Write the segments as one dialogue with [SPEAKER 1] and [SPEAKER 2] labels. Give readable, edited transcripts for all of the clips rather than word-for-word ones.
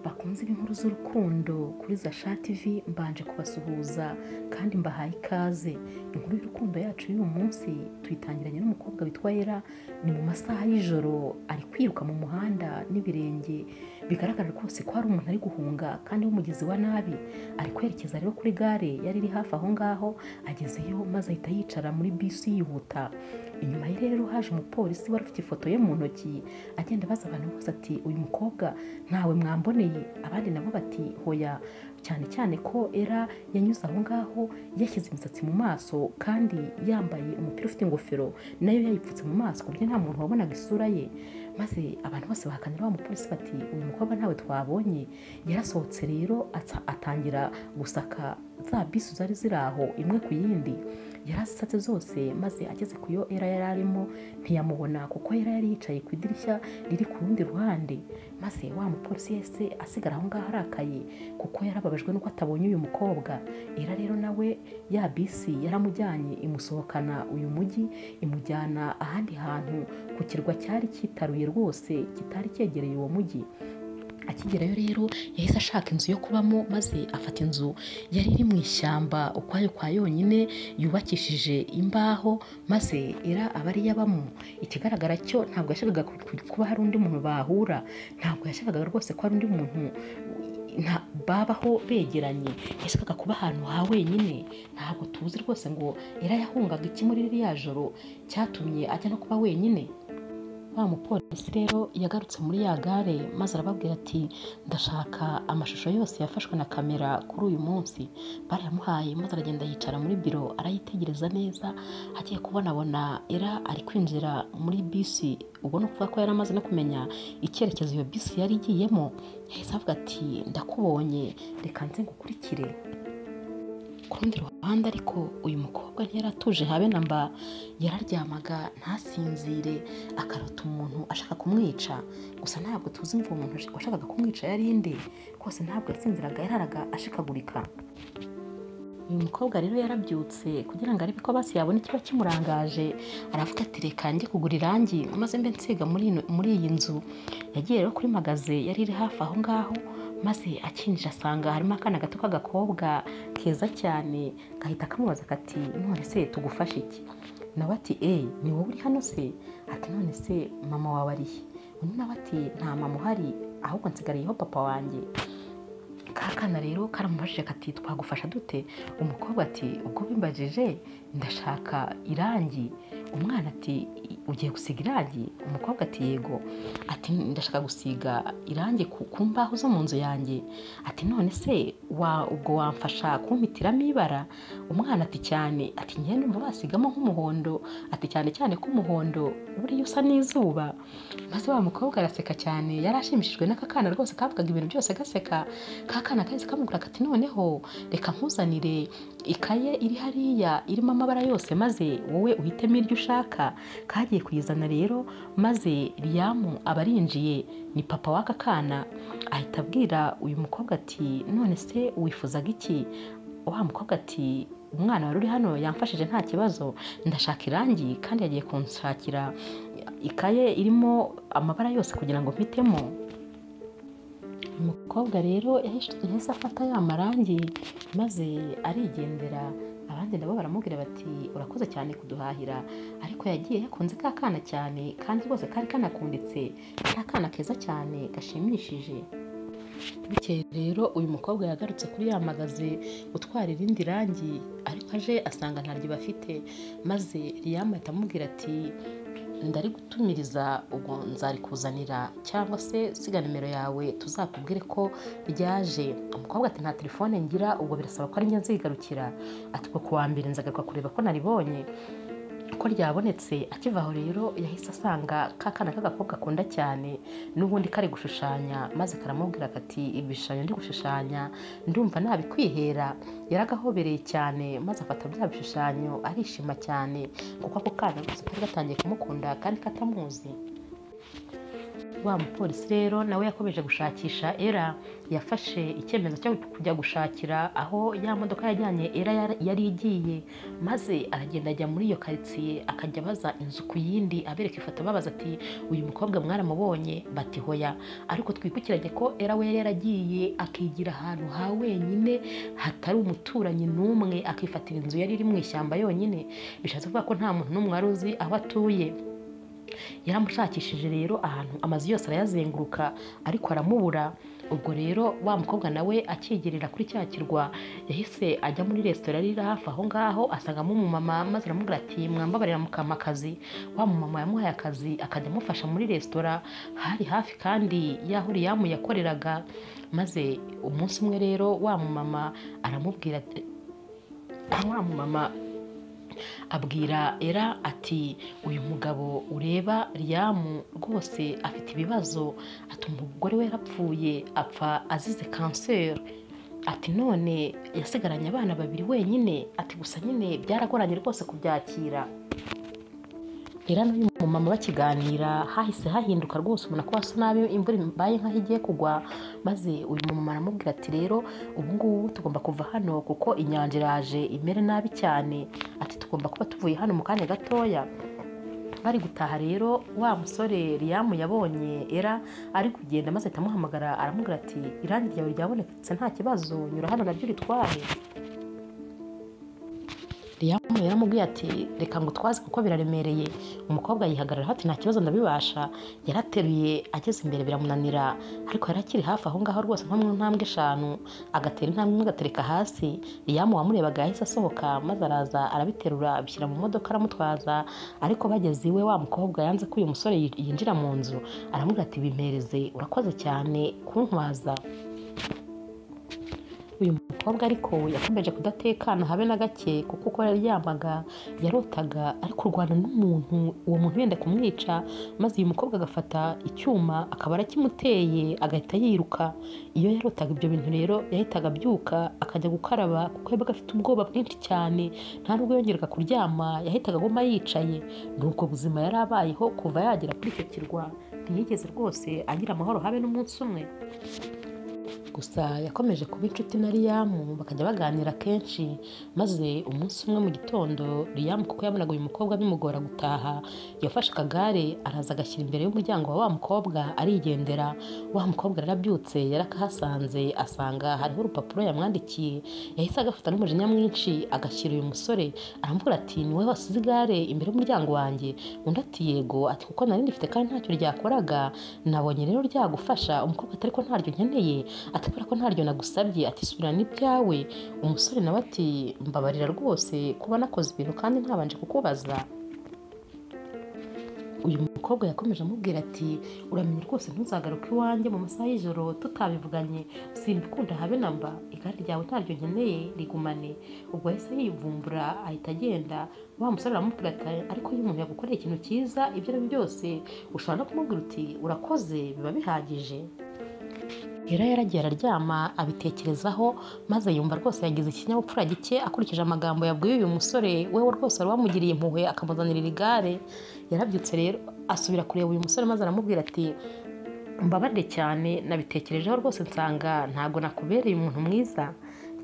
[SPEAKER 1] Bakunze b'inkuru z'urukundo kuri Zasha TV, mbanje kubasuhuza kandi mbahaye ikaze. Inkuru y'urukundo yacu y'uyu munsi tuyitangiranye n'umukobwa witwa Era. Ni mu masaha y'ijoro, ari kwiruka mu muhanda n'ibirenge, bigaragara rwose ko hari umuntu ari guhunga kandi w'umugizi wa nabi. Ari kwerekeza rero kuri gare yari iri hafi aho ngaho, agezeyo maze ahita yicara muri bisi yihuta. Inyuma ye rero haje umupolisi wari ufite ifoto ye mu ntoki, agenda abaza abantu bose ati uyu mukobwa ntawe mwamboneye? Abandi nabo bati hoya, cyane cyane ko Era yanyuze aho ngaho yashyize imisatsi mu maso kandi yambaye umupira ufite ingofero nayo yayipfutse mu maso ku buryo nta muntu wabonaga isura ye. Maze abantu bose bahakanira wa mupolisi bati uyu mukobwa ntawe twabonye. Yarasohotse rero atangira gusaka za bisi zari ziri aho imwe ku yindi, yarazisatse zose, maze ageze ku yo Era yari arimo ntiyamubona kuko Era yari yicaye ku idirishya riri ku rundi ruhande. Maze wa mupolisi yahise asigara aho ngaho arakaye kuko yarababajwe nuko atabonye uyu mukobwa. Era rero nawe ya bisi yaramujyanye imusohokana uyu mujyi, imujyana ahandi hantu ku kirwa cyari cyitaruye rwose kitari cyegereye uwo mujyi. Akigerayo rero yahise ashaka inzu yo kubamo, maze afata inzu yari iri mu ishyamba ukwayo kwa yonyine, yubakishije imbaho, maze Era aba ariyo abamo. Ikigaragara cyo ntabwo yashakaga kuba hari undi muntu bahura, ntabwo yashakaga rwose ko hari undi muntu babaho begeranye, yashakaga kuba ahantu ha wenyine. Ntabwo tuzi rwose ngo Era yahungaga iki muri ririya joro cyatumye ajya no kuba wenyine. Wa mupolisi rero yagarutse muri ya gare maze arababwira ati ndashaka amashusho yose yafashwe na kamera kuri uyu munsi. Barayamuhaye maze aragenda yicara muri biro arayitegereza neza, agiye kubonabona Era ari kwinjira muri bisi. Ubwo ni ukuvuga ko yari amaze no kumenya icyerekezo iyo bisi yari igiyemo. Yahise avuga ati ndakubonye, reka nze ngukurikire. Ku rundi ruhande ariko uyu mukobwa ntiyari atuje habe na mba, yararyamaga ntasinzire, akarota umuntu ashaka kumwica. Gusa ntabwo tuzi ngo uwo muntu washakaga kumwica yari inde, rwose ntabwo yasinziraga, yararaga ashikagurika. Uyu mukobwa rero yarabyutse kugira ngo arebe ko basi yabona ikiba kimurangaje, aravuga ati reka njye kugura irangi maze mbe nsiga muri iyi nzu. Yagiye rero kuri magaze yari iri hafi aho ngaho, maze akinjira asanga harimo akana gato k'agakobwa keza cyane, gahita kamubaza kati none se tugufashe iki? Nawe ati ni wowe uri hano se? Ati none se mama wawe ari he? Undi nawe ati nta mama uhari, ahubwo nsigariyeho papa wanjye. Kakana rero karamubajije kati twagufasha dute? Umukobwa ati ubwo bimbajije ndashaka irangi. Umwana ati ugiye gusiga irangi? Umukobwa ati yego. Ati ndashaka gusiga irangi ku mbaho zo mu nzu yanjye. Ati none se ubwo wamfasha kumpitiramo ibara? Umwana ati cyane. Ati njye ndumva basigamo nk'umuhondo. Ati cyane cyane ko umuhondo buriya usa n'izuba. Maze wa mukobwa araseka cyane, yari ashimishijwe n'aka kana rwose kavugaga ibintu byose gaseka. Ka kana kahise kamubwira kati noneho reka nkuzanire ikaye iri hariya irimo amabara yose maze wowe uhitemo iryo ushaka. Kagiye kuyizana rero maze Liam aba arinjiye, ni papa w'aka kana, ahita abwira uyu mukobwa ati none se wifuzaga iki? Wa mukobwa ati umwana wari uri hano yamfashije nta kibazo, ndashaka irangi kandi yagiye kunshakira ikaye irimo amabara yose kugira ngo mpitemo. Umukobwa rero yahise afata ya marangi maze arigendera. Abandi nabo baramubwira bati urakoze cyane kuduhahira, ariko yagiye yakunze ka kana cyane kandi rwose kari kanakunditse, kari akana keza cyane gashimishije. Bukeye rero uyu mukobwa yagarutse kuri ya magaze gutwara irindi rangi, ariko aje asanga ntaryo bafite. Maze Liam ahita amubwira ati ndari gutumiriza ubwo nzarikuzanira, cyangwa se siga nimero yawe tuzakubwire ko ryaje. Umukobwa ati nta telefone ngira, ubwo birasaba ko ari njye nzigarukira. Ati ubwo kuwa mbere nzagaruka kureba ko naribonye ko ryabonetse. Akiva aho rero yahise asanga ka kana k'agakobwa akunda cyane n'ubundi kari gushushanya, maze karamubwira kati ibishushanyo ndi gushushanya ndumva nabikwihera. Yaragahobereye cyane maze afata bya bishushanyo arishima cyane kuko ako kana gusa kari gatangiye kumukunda kandi katamuzi. Wa mupolisi rero nawe yakomeje gushakisha Era, yafashe icyemezo cyo kujya gushakira aho ya modoka yajyanye Era yari igiye, maze aragenda ajya muri iyo karitsiye akajya abaza inzu ku yindi, abereka ifoto babaza ati uyu mukobwa mwaramubonye? Bati hoya. Ariko twikukiranye ko Era we yari yaragiye akigira ahantu ha wenyine hatari umuturanyi n'umwe, akifatira inzu yari iri mu ishyamba yonyine, bishatse kuvuga ko nta muntu n'umwe wari uzi aho atuye. Yaramushakishije rero ahantu amazu yose arayazenguruka ariko aramubura. Ubwo rero wa mukobwa nawe akigerera kuri cya kirwa yahise ajya muri resitora iri hafi aho ngaho, asangamo umumama maze aramubwira ati mwambabarira mukampa akazi. Wa mumama yamuhaye akazi akajya amufasha muri resitora hari hafi kandi y'aho Liam yakoreraga. Maze umunsi umwe rero wa mumama aramubwira ati, wa mumama abwira Era ati uyu mugabo ureba Liam rwose afite ibibazo, ati umugore we yarapfuye apfa azize kanseri, ati none yasigaranye abana babiri wenyine, ati gusa nyine byaragoranye rwose kubyakira. Era n'uyu mumama bakiganira hahise hahinduka rwose, ubona ko hasa nabi, imvura ibaye nkaho igiye kugwa. Maze uyu mumama aramubwira ati rero ubu ngubu tugomba kuva hano kuko inyanja iraje imere nabi cyane, ati tugomba kuba tuvuye hano mu kanya gatoya. Bari gutaha rero wa musore Liam yabonye Era ari kugenda, maze ahita amuhamagara aramubwira ati irangi ryawe ryabonetse nta kibazo, nyura hano naryo ritware. Liam yaramubwiye ati reka ngo twaze kuko biraremereye. Umukobwa yihagarara ati nta kibazo ndabibasha. Yarateruye ageze imbere biramunanira, ariko yari akiri hafi aho ngaho rwose nko mu ntambwe 5, agatera intambwe imwe agatereka hasi. Liam wamurebaga yahise asohoka maze araza arabiterura abishyira mu modoka aramutwaza. Ariko bageze iwe wa mukobwa yanze ko uyu musore yinjira mu nzu, aramubwira ati bimpereze urakoze cyane kuntwaza. Uyu mukobwa ariko yakomeje kudatekana habe na gake, kuko uko yaryamaga yarotaga ari kurwana n'umuntu, uwo muntu yenda kumwica, maze uyu mukobwa agafata icyuma akaba arakimuteye agahita yiruka. Iyo yarotaga ibyo bintu rero yahitaga abyuka akajya gukaraba kuko yabaga afite ubwoba bwinshi cyane, nta nubwo yongeraga kuryama, yahitaga aguma yicaye. Ni ubwo buzima yari abayeho kuva yagera kuri icyo kirwa, ntiyigeze rwose agira amahoro habe n'umunsi umwe. Gusa yakomeje kuba inshuti na Liam, bakajya baganira kenshi. Maze umunsi umwe mu gitondo Liam, kuko yabonaga uyu mukobwa bimugora gutaha, yafashe akagare araza agashyira imbere y'umuryango wa wa mukobwa arigendera. Wa mukobwa yarabyutse yarakahasanze, asanga hariho urupapuro yamwandikiye. Yahise agafata n'umujinya mwinshi agashyira uyu musore, aramubwira ati ni wowe wasize igare imbere y'umuryango wanjye? Undi ati yego, ati kuko nari ndifite kandi ntacyo ryakoraga, nabonye rero ryagufasha. Umukobwa ati ariko ntaryo nkeneye, ati kubera ko ntaryo nagusabye, ati subirana ibyawe. Umusore nawe ati mbabarira rwose kuba nakoze ibintu kandi ntabanje kukubaza. Uyu mukobwa yakomeje amubwira ati uramenye rwose ntuzagaruke iwanjye mu masaha y'ijoro tutabivuganye, simbikunda habe namba, igare ryawe ntaryo nkeneye rigumane. Ubwo yahise yivumbura ahita agenda. Wa musore aramubwira ati ariko iyo umuntu yagukoreye ikintu cyiza ibyo ari byo byose ushobora no kumubwira uti urakoze biba bihagije. Era yaragiye araryama abitekerezaho, maze yumva rwose yagize ikinyabupfura gike akurikije amagambo yabwiye uyu musore we rwose wari wamugiriye impuhwe akamuzanira igare. Yarabyutse rero asubira kureba uyu musore maze aramubwira ati mbabarire cyane nabitekerejeho rwose nsanga ntabwo nakubereye umuntu mwiza.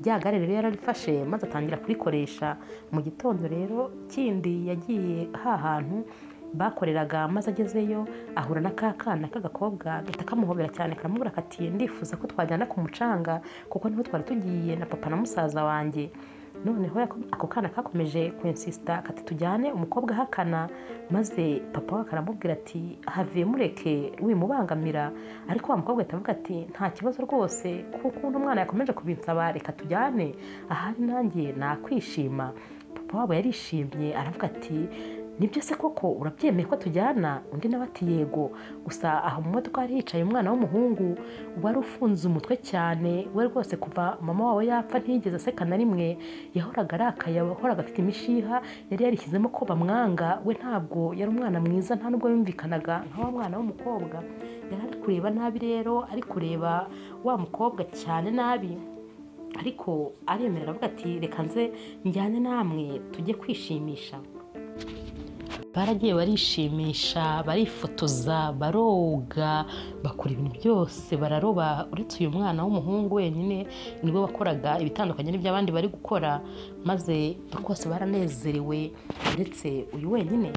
[SPEAKER 1] Rya gare rero yararifashe maze atangira kurikoresha. Mu gitondo rero kindi yagiye hantu bakoreraga, maze agezeyo ahura na ka kana k'agakobwa gahita kamuhobera cyane karamubwira kati ndifuza ko twajyana ku mucanga kuko niho twari tugiye na papa na musaza wanjye. Noneho ako kana kakomeje kwinsista kati tujyane, umukobwa ahakana, maze papa we akaramubwira ati have mureke wimubangamira. Ariko wa mukobwa ahita avuga ati nta kibazo rwose kuko uno mwana yakomeje kubinsaba, reka tujyane ahari nanjye nakwishima. Papa wabo yarishimye aravuga ati nibyo se koko urabyemeye ko tujyana? Undi nawe ati yego. Gusa aho mu modoka hari hicaye umwana w'umuhungu wari ufunze umutwe cyane, we rwose kuva mama wawe yapfa ntiyigeze aseka na rimwe, yahoraga arakaye, yahoraga afite imishiha, yari yarishyizemo ko bamwanga. We ntabwo yari umwana mwiza, nta nubwo yumvikanaga nka wa mwana w'umukobwa. Yari ari kureba nabi rero, ari kureba wa mukobwa cyane nabi, ariko aremera aravuga ati reka nze njyane namwe tujye kwishimisha. Baragiye barishimisha, barifotoza, baroga, bakora ibintu byose, bararoba, uretse uyu mwana w'umuhungu wenyine niwe wakoraga ibitandukanye n'iby'abandi bari gukora, maze rwose baranezerewe uretse uyu wenyine,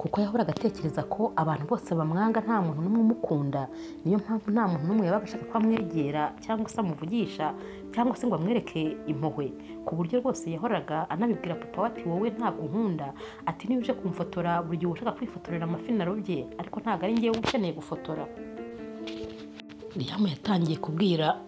[SPEAKER 1] kuko yahoraga atekereza ko abantu bose bamwanga nta muntu n'umwe umukunda. Niyo mpamvu nta muntu n'umwe yabaga ashaka ko amwegera cyangwa se amuvugisha cyangwa se ngo amwereke impuhwe, ku buryo rwose yahoraga anabibwira papa we ati wowe ntabwo unkunda, ati niba uje kumfotora buri gihe ushaka kwifotorera amafi narobye, ariko ntabwo ari njyewe ukeneye gufotora. Liam yatangiye kubwira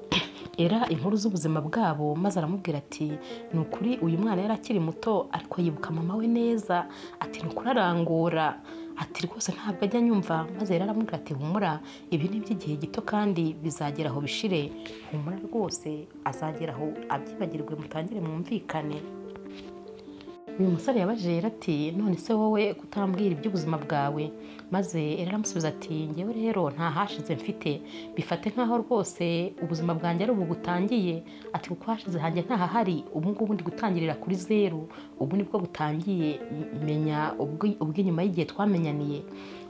[SPEAKER 1] Era inkuru z'ubuzima bwabo, maze aramubwira ati ni ukuri uyu mwana yari akiri muto ariko yibuka mama we neza, ati ni ukuri arangora, ati rwose ntabwo ajya anyumva. Maze rero aramubwira ati humura, ibi ni iby'igihe gito kandi bizagera aho bishire, humura rwose azagera aho abyibagirwe mutangire mwumvikane. Uyu musore yabajije Era ati none se wowe kutambwira iby'ubuzima bwawe? Maze Era aramusubiza ati njyewe rero nta hashize mfite, bifate nkaho rwose ubuzima bwanjye ari ubu butangiye, ati kuko hashize hanjye ntahahari, ubu ngubu ndi gutangirira kuri zeru, ubu nibwo butangiye, menya ubw'inyuma y'igihe twamenyaniye.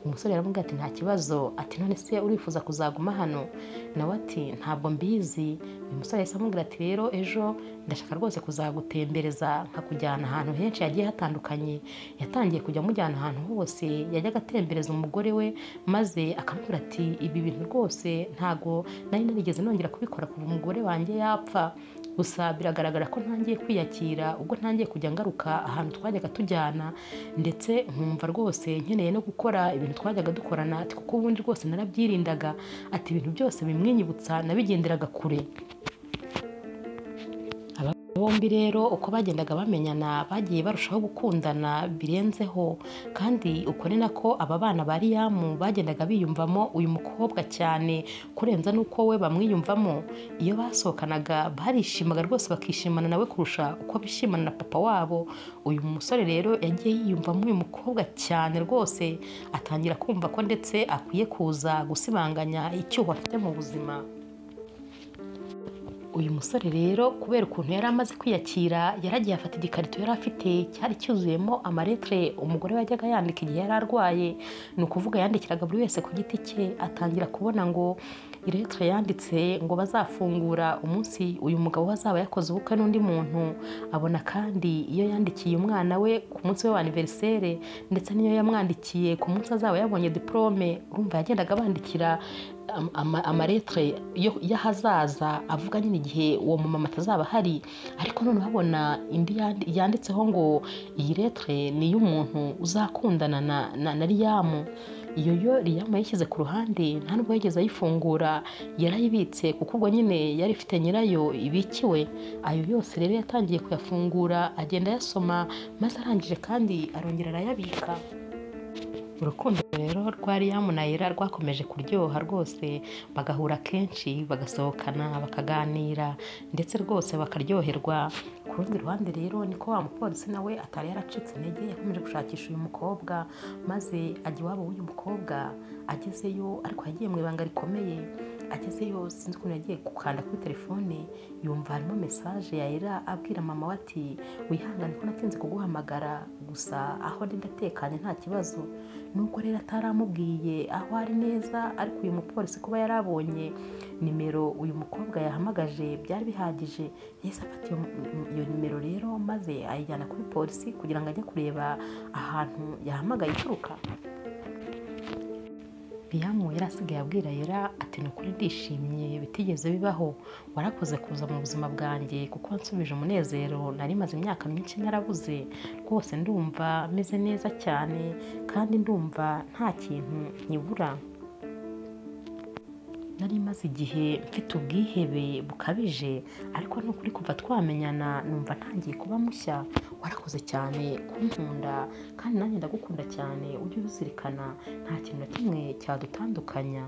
[SPEAKER 1] Umusore aramubwira ati nta kibazo, ati none se urifuza kuzaguma hano? Nawe ati ntabwo mbizi. Uyu musore yahise amubwira ati rero ejo ndashaka rwose kuzagutembereza nkakujyana ahantu henshi hagiye hatandukanye. Yatangiye kujya amujyana ahantu hose, yajyaga atembereza umugore we, maze akamubwira ati ibi bintu rwose ntago nari narigeze nongera kubikora kuva umugore wanjye yapfa, gusa biragaragara ko ntangiye kwiyakira ubwo ntangiye kujya ngaruka ahantu twajyaga tujyana, ndetse nkumva rwose nkeneye no gukora ibintu twajyaga dukorana, ati kuko ubundi rwose narabyirindaga, ati ibintu byose bimwinyibutsa nabigenderaga kure. Aba bombi rero uko bagendaga bamenyana bagiye barushaho gukundana birenzeho, kandi uko ni nako aba bana ba Liam bagendaga biyumvamo uyu mukobwa cyane kurenza n'uko we bamwiyumvamo. Iyo basohokanaga barishimaga rwose bakishimana nawe kurusha uko bishimana na papa wabo. Uyu musore rero yagiye yiyumvamo uyu mukobwa cyane rwose, atangira kumva ko ndetse akwiye kuza gusibanganya icyuho afite mu buzima. Uyu musore rero kubera ukuntu yari amaze kwiyakira, yaragiye afata igikarito yari afite cyari cyuzuyemo amaretre umugore we yajyaga yandika igihe yari arwaye, ni ukuvuga yandikiraga buri wese ku giti cye, atangira kubona ngo iretre yanditse ngo bazafungura umunsi uyu mugabo azaba yakoze ubukwe n'undi muntu. Abona kandi iyo yandikiye umwana we ku munsi we wa anniversaire, ndetse n'iyo yamwandikiye ku munsi azaba yabonye diplome. Urumva yagendaga bandikira amaretre y'ahazaza avuga nyine igihe uwo mumama atazaba ahari, ariko noneho abona indi yanditseho ngo iyi retre ni iy'umuntu uzakundana na Liam. Iyo yo Liam yayishyize ku ruhande, nta nubwo yigeze ayifungura, yarayibitse kuko ubwo nyine yari ifite nyirayo ibikiwe. Ayo yose rero yatangiye kuyafungura agenda ayasoma, maze arangije kandi arongera arayabika. Urukundo rero rwa Liam na Era rwakomeje kuryoha rwose, bagahura kenshi, bagasohokana, bakaganira, ndetse rwose bakaryoherwa. Ku rundi ruhande rero niko wa mupolisi nawe atari yaracitse intege, yakomeje gushakisha uyu mukobwa, maze ajya iwabo w'uyu mukobwa. Agezeyo ariko yagiye mu ibanga rikomeye, agezeyo sinzi ukuntu yagiye gukanda kuri telefone, yumva harimo message ya Era abwira mama we ati wihangane ko natinze kuguhamagara, gusa aho ndi ndatekanye nta kibazo. Nubwo rero ataramubwiye aho ari neza, ariko uyu mupolisi kuba yarabonye nimero uyu mukobwa yahamagaje byari bihagije. Yahise afata iyo nimero rero maze ayijyana kuri polisi kugira ngo ajye kureba ahantu yahamagaye ituruka. Liam yari asigaye abwira Era ati ni ukuri ndishimye bitigeze bibaho, warakoze kuza mu buzima bwanjye kuko wansubije umunezero nari maze imyaka myinshi narabuze, rwose ndumva meze neza cyane kandi ndumva nta kintu nkibura. Nari maze igihe mfite ubwihebe bukabije, ariko ni ukuri kuva twamenyana numva ntangiye kuba mushya. Warakoze cyane kunkunda kandi nanjye ndagukunda cyane, ujye ubizirikana nta kintu na kimwe cyadutandukanya.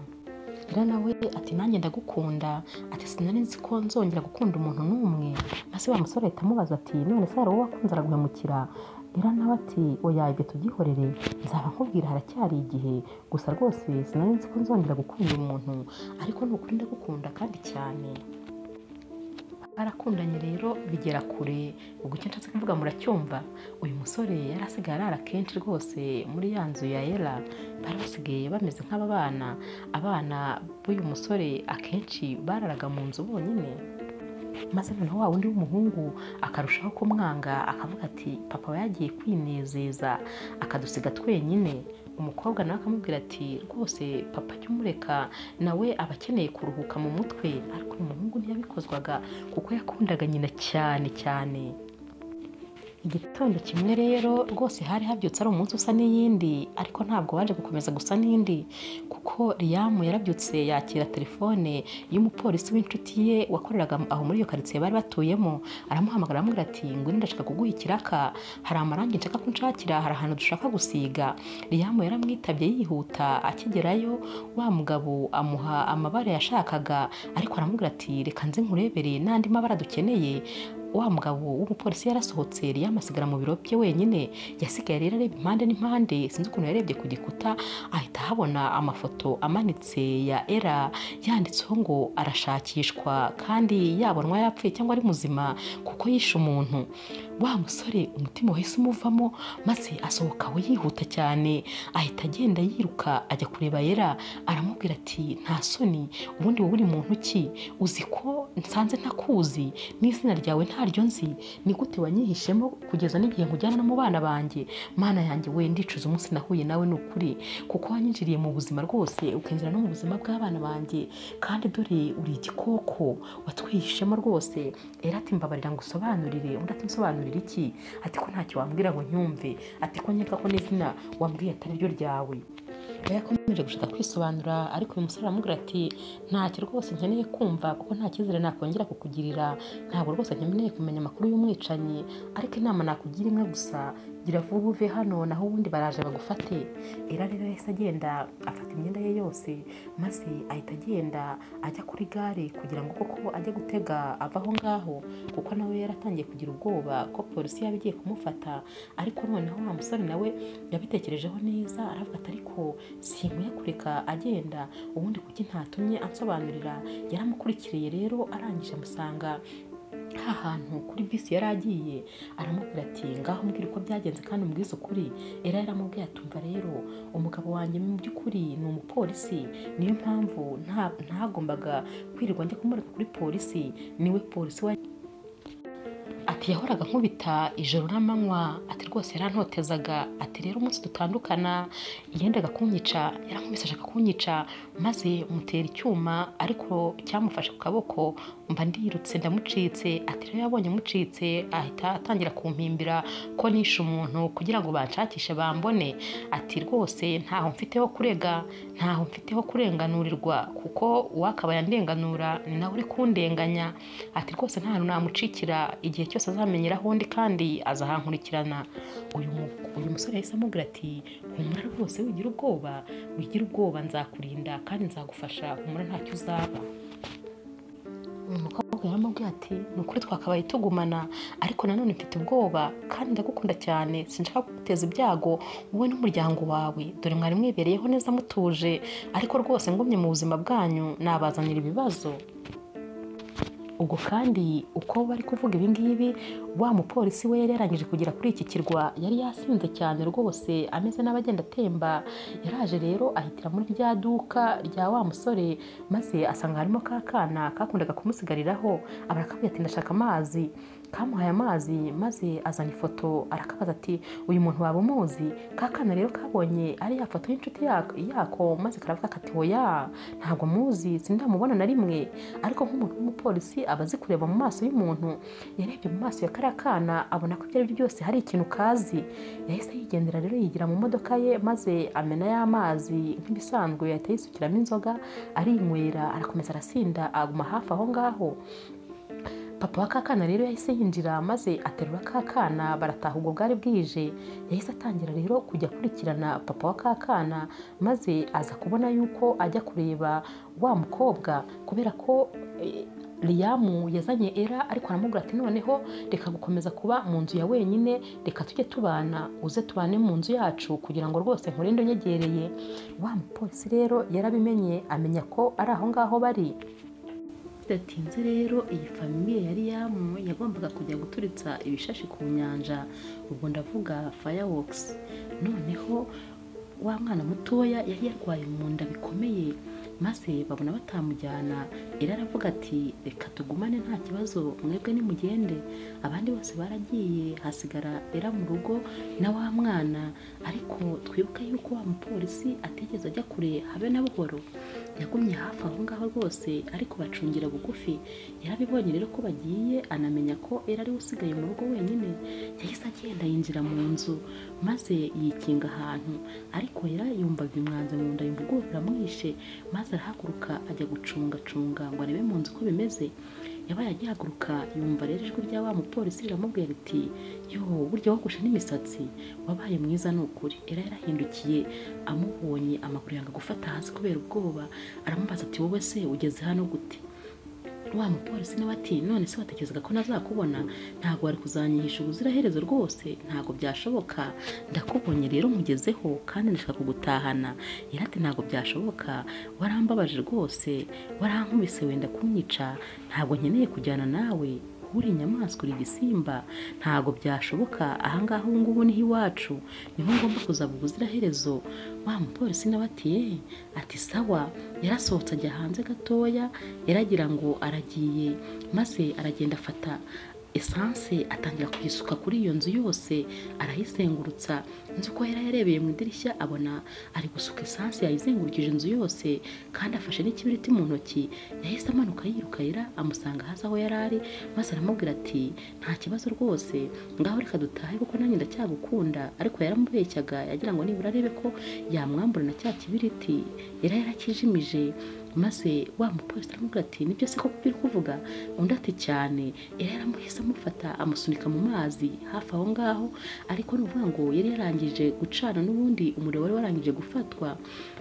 [SPEAKER 1] Era nawe ati nanjye ndagukunda, ati sinari nzi ko nzongera gukunda umuntu n'umwe. Maze wa musore ahita amubaza ati none se hari uwo wakunze araguhemukira? Era nawe ati oya ibyo tubyihorere, nzaba nkubwira haracyari igihe, gusa rwose sinari nzi ko nzongera gukunda umuntu, ariko ni ukuri ndagukunda kandi cyane. Barakundanye rero bigera kure. Ubwo icyo nshatse kuvuga muracyumva, uyu musore yari asigaye arara kenshi rwose muri ya nzu ya Ella. Bari basigaye bameze nk'ababana. Abana b'uyu musore akenshi bararaga mu nzu bonyine, maze noneho wa wundi w'umuhungu akarushaho kumwanga, akavuga ati papa aba yagiye kwinezeza akadusiga twenyine. Umukobwa nawe akamubwira ati rwose papa jya umureka, nawe aba akeneye kuruhuka mu mutwe. Ariko uyu muhungu ntiyabikozwaga kuko yakundaga nyina cyane cyane. Igitondo kimwe rero rwose hari habyutse ari umunsi usa n'iyindi, ariko ntabwo waje gukomeza gusa n'indi, kuko Liam yarabyutse yakira telefone y'umupolisi w'inshuti ye wakoreraga aho muri iyo karitsiye bari batuyemo. Aramuhamagara aramubwira ati ngwino ndashaka kuguha ikiraka, hari amarangi nshaka ko unshakira, hari ahantu dushaka gusiga. Liam yaramwitabye yihuta, akigerayo wa mugabo amuha amabara yashakaga, ariko aramubwira ati reka nze nkurebere n'andi mabara dukeneye. Wa mugabo w'umupolisi yarasohotse, Liam asigara mu biro bye wenyine. Yasigaye rero areba impande n'impande, sinzi ukuntu yarebye ku gikuta ahita ahabona amafoto amanitse ya Ella yanditseho ngo arashakishwa kandi yabonwa yapfuye cyangwa ari muzima kuko yishe umuntu. Wa musore umutima wahise umuvamo, maze asohoka aho yihuta cyane, ahita agenda yiruka ajya kureba Ella, aramubwira ati nta soni, ubundi wowe uri muntu ki? Uzi ko nsanze ntakuzi n'izina ryawe ntaryo nzi, ni gute wanyihishemo kugeza n'igihe nkujyana no mu bana banjye? Mana yanjye we, ndicuza umunsi nahuye nawe ni ukuri, kuko wanyinjiriye mu buzima rwose ukinjira no mu buzima bw'abana banjye, kandi dore uri igikoko watwihishemo rwose. Ella ati mbabarira ngo usobanurire. Undi ati nsobanurire iki? Ati ko ntacyo wambwira ngo nyumve, ati ko nkeka ko n'izina wambwiye atari ryo ryawe. Yakomeje gushaka kwisobanura, ariko uyu musore aramubwira ati ntacyo rwose nkeneye kumva, kuko nta cyizere nakongera kukugirira, ntabwo rwose nkeneye kumenya amakuru y'umwicanyi, ariko inama nakugira imwe gusa, gira vuba uve hano naho ubundi baraje bagufate. Ella rero yahise agenda afata imyenda ye yose, maze ahita agenda ajya kuri gare kugira ngo koko ajye gutega ava aho ngaho, kuko nawe yaratangiye kugira ubwoba ko polisi yaba igiye kumufata. Ariko noneho wa musore nawe yabitekerejeho neza, aravuga ati ariko sinkwiye kureka agenda, ubundi kuki ntatumye ansobanurira. Yaramukurikiriye rero, arangije amusanga hantu kuri bisi yari agiye, aramubwira ati ngaho mbwira uko byagenze kandi umbwize ukuri. Ella yaramubwiye ati umva rero, umugabo wanjye mu by'ukuri ni umupolisi, niyo mpamvu ntagombaga kwirirwa njya kumureka kuri polisi, niwe polisi wa ati yahoraga nkubita ijoro n'amanywa, ati rwose yarantotezaga, ati rero umunsi dutandukana yendaga kunyica, yarankubise ashaka kunyica, maze mutera icyuma ariko cyamufashe ku kaboko, mba ndirutse ndamucitse. Ati rero yabonye mucitse ahita atangira kumpimbira ko nishe umuntu kugira ngo banshakishe bambone. Ati rwose ntaho mfite ho kurega, ntaho mfite ho kurenganurirwa, kuko uwakabaye andenganura ni nawe uri kundenganya. Ati rwose nta hantu namucikira, igihe cyose azamenyeraho undi kandi azahankurikirana. Uyu musore yahise amubwira ati humura rwose wigira ubwoba, wigira ubwoba, nzakurinda kandi nzagufasha, humura ntacyo uzaba. Uyu mukobwa yaramubwiye ati ni ukuri twakabaye tugumana, ariko nanone mfite ubwoba kandi ndagukunda cyane, sinshaka kuguteza ibyago wowe n'umuryango wawe, dore mwari mwibereyeho neza mutuje, ariko rwose ngumye mu buzima bwanyu nabazanira ibibazo. Ubwo kandi uko bari kuvuga ibi ngibi, wa mupolisi we yari yarangije kugera kuri iki kirwa, yari yasinze cyane rwose ameze n'abagenda atemba. Yaraje rero ahitira muri rya duka rya wa musore, maze asanga harimo ka kana kakundaga kumusigariraho, abarakabwira ati ndashaka amazi. Kamuhaye amazi maze azana ifoto, arakabaza ati uyu muntu waba umuzi? Ka kana rero kabonye ari ya foto y'inshuti yako, maze karavuga kati oya ntabwo muzi, sindamubona na rimwe. Ariko nk'umuntu w'umupolisi aba azi kureba mu maso y'umuntu, yarebye mu maso ya kariya kana abona ko ibyo ari byo byose hari ikintu kazi. Yahise yigendera rero yigira mu modoka ye, maze amena y'amazi nk'ibisanzwe, yahita yisukiramo inzoga arinywera, arakomeza arasinda, aguma hafi aho ngaho. Papa wa kakana rero yahise yinjira maze aterura kakana, barataha. Ubwo bwari bwije. Yahise atangira rero kujya akurikirana papa wa kakana, maze aza kubona yuko ajya kureba wa mukobwa, kubera ko Liam yazanye Ella, ariko aramubwira ati noneho reka gukomeza kuba mu nzu ya wenyine, reka tujye tubana, uze tubane mu nzu yacu kugira ngo rwose nkurinde unyegereye. Wa mupolisi rero yarabimenye, amenya ko ari aho ngaho bari. Bidatinze rero iyi famiye yari yagombaga kujya guturitsa ibishashi ku nyanja, ubwo ndavuga fireworks. Noneho wa mwana mutoya yari yarwaye mu nda bikomeye, maze babona batamujyana. Era aravuga ati reka tugumane nta kibazo, mwebwe nimugende. Abandi bose baragiye, hasigara Era mu rugo na wa mwana. Ariko twibuke yuko wa mupolisi atigeze ajya kure habe na buhoro, yagumye hafi aho ngaho rwose ariko bacungira bugufi. Yarabibonye rero ko bagiye, anamenya ko Era ari usigaye mu rugo wenyine. Yahise agenda yinjira mu nzu maze yikinga ahantu, ariko Era yumva bimwanze mu nda, yumva ubwoba buramwishe, maze arahaguruka ajya gucungacunga ngo arebe mu nzu uko bimeze. Yabaye agihaguruka yumva rero ijwi rya wa mupolisi riramubwira riti yo burya wogoshe n'imisatsi, wabaye mwiza ni ukuri. Era yarahindukiye amubonye amaguru yanga gufata hasi kubera ubwoba, aramubaza ati wowe se ugeze hano gute? Wa mupolisi nawe ati none se watekerezaga ko nazakubona? Ntabwo wari kuzanyihisha ubuziraherezo rwose, ntabwo byashoboka. Ndakubonye rero nkugezeho kandi ndashaka kugutahana. Era ati ntabwo byashoboka, warambabaje rwose, warankubise wenda kunyica, ntabwo nkeneye kujyana nawe, uri inyamaswa, uri igisimba, ntabwo byashoboka. Ahangaha ubu ngubu niho iwacu, niho ngomba kuzaba ubuziraherezo. Wa mupolisi nawe ati ati sawa. Yarasohotse ajya hanze gatoya, yaragira ngo aragiye, maze aragenda afata esanse atangira kuyisuka kuri iyo nzu yose, arayizengurutsa. Inzu uko yari yarebeye mu idirishya abona ari gusuka esanse yayizengurukije inzu yose, kandi afashe n'ikibiriti mu ntoki. Yahise amanuka yiruka Era amusanga hasi aho yari ari, maze aramubwira ati nta kibazo rwose, ngaho reka dutahe kuko nanjye ndacyagukunda. Ariko yaramubeshyaga, yagira ngo nibura arebe ko yamwambura na cya kibiriti. Era yarakijimije, maze wa mupolisi aramubwira ati nibyo se koko uri kuvuga? Undi ati cyane. Era yaramuhise amufata amusunika mu mazi hafi aho ngaho, ariko ni ukuvuga ngo yari yarangije gucana n'ubundi umuriro wari warangije gufatwa.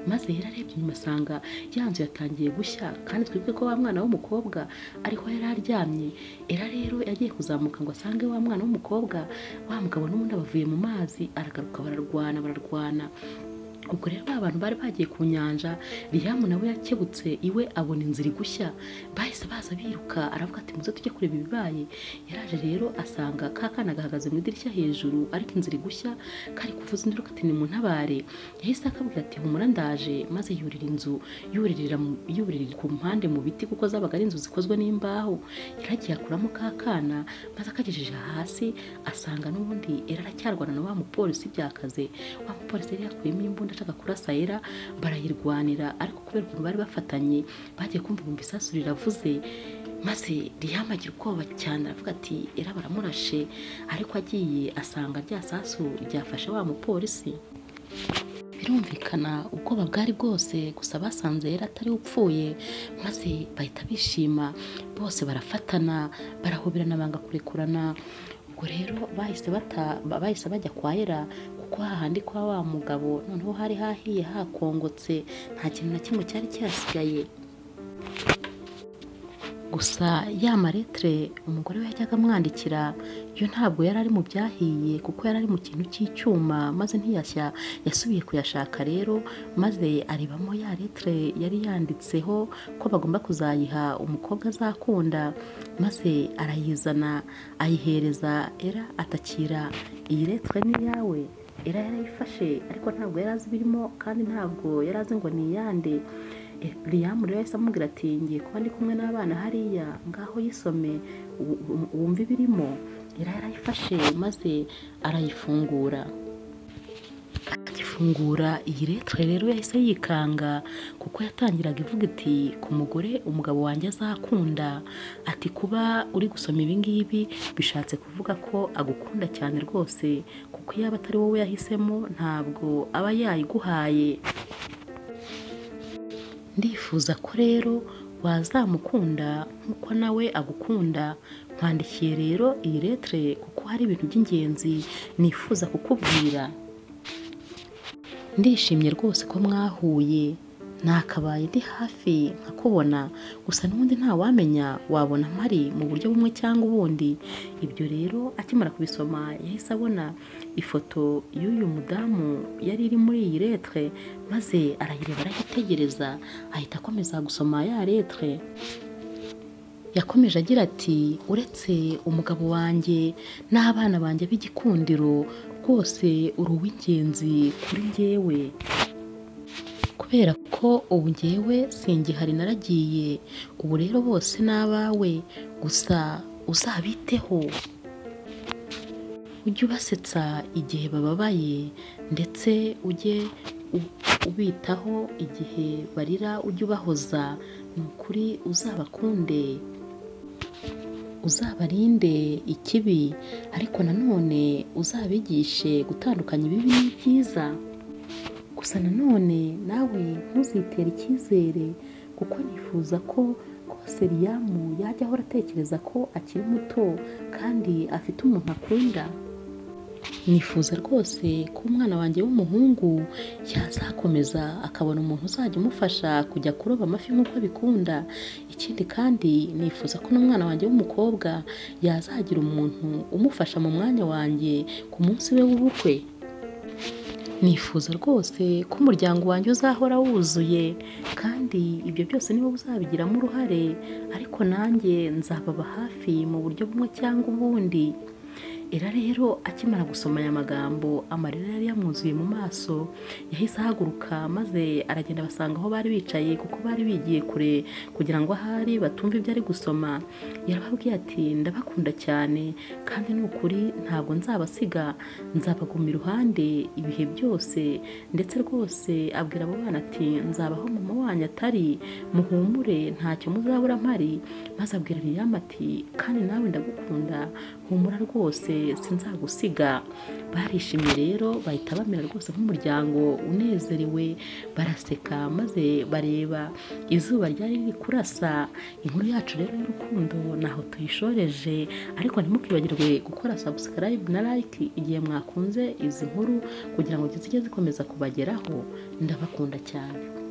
[SPEAKER 1] Maze yari arebye inyuma asanga ya nzu yatangiye gushya, kandi twibuke ko wa mwana w'umukobwa ariho yari aryamye. Era rero yagiye kuzamuka ngo asange wa mwana w'umukobwa, wa mugabo n'ubundi abavuye mu mazi, aragaruka bararwana. Ubwo rero ba bantu bari bagiye ku nyanja, Liam nawe yakebutse iwe abona inzira igushya, bahise baza biruka, aravuga ati muze tujye kureba ibibaye. Yaraje rero asanga ka kana gahagaze mu idirishya hejuru, ariko inzira igushya, kari kuvuza induru kati nimuntabare. Yahise akabwira ati humura ndaje, maze yurira inzu, yuririra ku mpande mu biti kuko zabaga ari inzu zikozwe n'imbaho. Yaragiye akuramo ka kana, maze akagejeje hasi asanga n'ubundi Era aracyarwana na wa mupolisi byakaze. Wa mupolisi yari yakuyemo imbunda ashaka kurasa Era, barayirwanira, ariko kubera ukuntu bari bafatanye bagiye kumva bumva isasu riravuze, maze Liam agira ubwoba cyane, aravuga ati Era baramurashe. Ariko agiye asanga rya sasu ryafashe wa mupolisi. Birumvikana ubwoba bwari bwose, gusa basanze Era atari upfuye, maze bahita bishima bose, barafatana barahoberana banga kurekurana. Ubwo rero bahise bajya kwa Era, kuko hahandi kwa wa mugabo noneho hari hahiye hakongotse, nta kintu na kimwe cyari cyasigaye. Gusa ya maretre umugore we yajyaga amwandikira yo ntabwo yari ari mu byahiye, kuko yari ari mu kintu cy'icyuma, maze ntiyashya. Yasubiye kuyashaka rero, maze arebamo ya letre yari yanditseho ko bagomba kuzayiha umukobwa azakunda, maze arayizana ayihereza Era, atakira iyi letre ni iyawe. Era yarayifashe ariko ntabwo yari azi ibirimo, kandi ntabwo yari azi ngo ni iyande. Liam rero yahise amubwira ati ngiye kuba ndi kumwe n'abana hariya, ngaho yisome wumve ibirimo. Era yarayifashe maze arayifungura. Agifungura iyi letre rero yahise yikanga, kuko yatangiraga ivuga iti ku mugore umugabo wanjye azakunda. Ati kuba uri gusoma ibi ngibi bishatse kuvuga ko agukunda cyane rwose, kuko yaba atari wowe yahisemo ntabwo aba yayiguhaye. Ndifuza ko rero wazamukunda nk'uko nawe agukunda. Nkwandikiye rero iyi letre kuko hari ibintu by'ingenzi nifuza kukubwira. Ndishimye rwose ko mwahuye, nakabaye ndi hafi nkakubona, gusa n'ubundi ntawamenya, wabona mpari mu buryo bumwe cyangwa ubundi. Ibyo rero akimara kubisoma yahise abona ifoto y'uyu mudamu yari iri muri iyi letre, maze arayireba arayitegereza, ahita akomeza gusoma ya letre. Yakomeje agira ati uretse umugabo wanjye n'abana banjye b'igikundiro, rwose uri uw'ingenzi kuri njyewe, kubera ko ubu njyewe singihari naragiye, ubu rero bose n'abawe, gusa uzabiteho, ujye ubasetsa igihe bababaye, ndetse ujye ubitaho igihe barira, ujye ubahoza, ni ukuri uzabakunde, uzabarinde ikibi, ariko nanone uzabigishe gutandukanya ibibi n'ibyiza. Gusa nanone nawe ntuzitere icyizere, kuko nifuza ko rwose Liam yajya ahora atekereza ko akiri muto kandi afite umuntu akunda. Nifuza rwose ko umwana wanjye w'umuhungu yazakomeza akabona umuntu uzajya umufasha kujya kuroba amafi nk'uko abikunda. Ikindi kandi nifuza ko n'umwana wanjye w'umukobwa yazagira umuntu umufasha mu mwanya wanjye ku munsi we w'ubukwe. Nifuza rwose ko umuryango wanjye uzahora wuzuye, kandi ibyo byose niba uzabigiramo uruhare, ariko nanjye nzababa hafi mu buryo bumwe cyangwa ubundi. Era rero akimara gusoma aya magambo, amarira yari yamwuzuye mu maso, yahise ahaguruka maze aragenda abasanga aho bari bicaye, kuko bari bigiye kure kugira ngo ahari batumve ibyo ari gusoma. Yarababwiye ati ndabakunda cyane, kandi ni ukuri ntabwo nzabasiga, nzabaguma iruhande ibihe byose. Ndetse rwose abwira abo bana ati nzabaho mama wanyu atari, muhumure ntacyo muzabura mpari. Maze abwira Liam ati kandi nawe ndagukunda, humura rwose sinzagusiga. Barishimye rero bahita bamera rwose nk'umuryango unezerewe, baraseka maze bareba izuba ryari riri kurasa. Inkuru yacu rero y'urukundo naho tuyishoreje, ariko ntimukibagirwe gukora subscribe na like igihe mwakunze izi nkuru kugira ngo zijye zikomeza kubageraho. Ndabakunda cyane.